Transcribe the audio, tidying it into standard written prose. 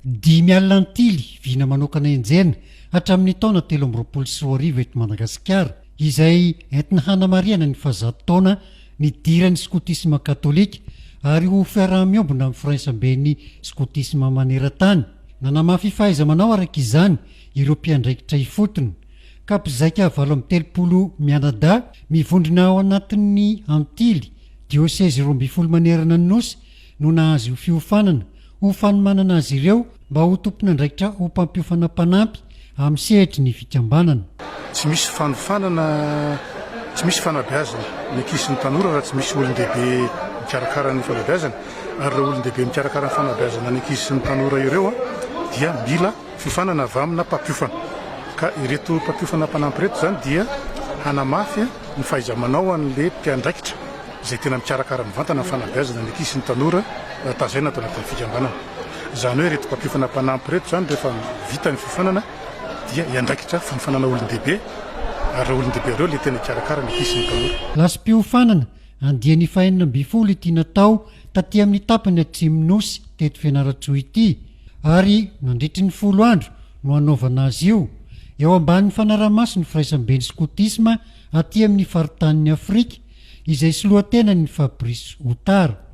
50 antily vina manokana enjehina hatramin'ny taona 2023 eto Madagasikara, izay entina hanamarihana ny fahazato taona nidiran'ny skotisma katolika ary ho fiaraha-miombona amin'ny firaisamben'ny skotisma maneran-tany. Nanamafy fahaiza-manao araka izany ireo mpiandraikitra ifotony, ka mpizaika 38 mianadahy mivondrona ao anatin'ny Antily, diosezy 12 manerana ny Nosy no nahazo io fiofanana ho fanomanana azy ireo mba ho tompon'andraikitra ho mpampiofana mpanampy amin'ny sehatry ny fikambanana. Tsy misy fanofanana, tsy misy fanabeazana ny ankizy sy ny tanora raha tsy misy olon-dehibe mikarakara ny fanabeazana, ary ireo olon-dehibe mikarakara ny fanabeazana ny ankizy sy ny tanora ireo dia mila fiofanana avy amina mpampiofana, ka ireto mpampiofana mpanampy ireto izany dia hanamafy ny fahaiza-manao an'ilay mpiandraikitra. izay tena mikarakara mivantana ny fanabeazana ny ankizy sy ny tanora tazaina ato anatin'ny fikambanana. Izany hoe ireto mpampiofana mpanampy ireto izany rehefa vita ny fiofanana dia hiandraikitra fanofanana olon-dehibe ary ireo olon-dehibe ireo ilay tena hikarakara ny ankizy sy ny tanora. Lasim-piofanana andiany fahenina ambin'ny folo ity natao taty amin'ny tapany atsimon'ny Nosy teto Fianarantsoa ity ary nandritry ny 10 andro no hanaovana azy io, eo ambanin'ny fanaraha-maso ny firaisamben'ny skotisma aty amin'ny faritanin'i Afrika izay soloantenan'i Fabrice Outara.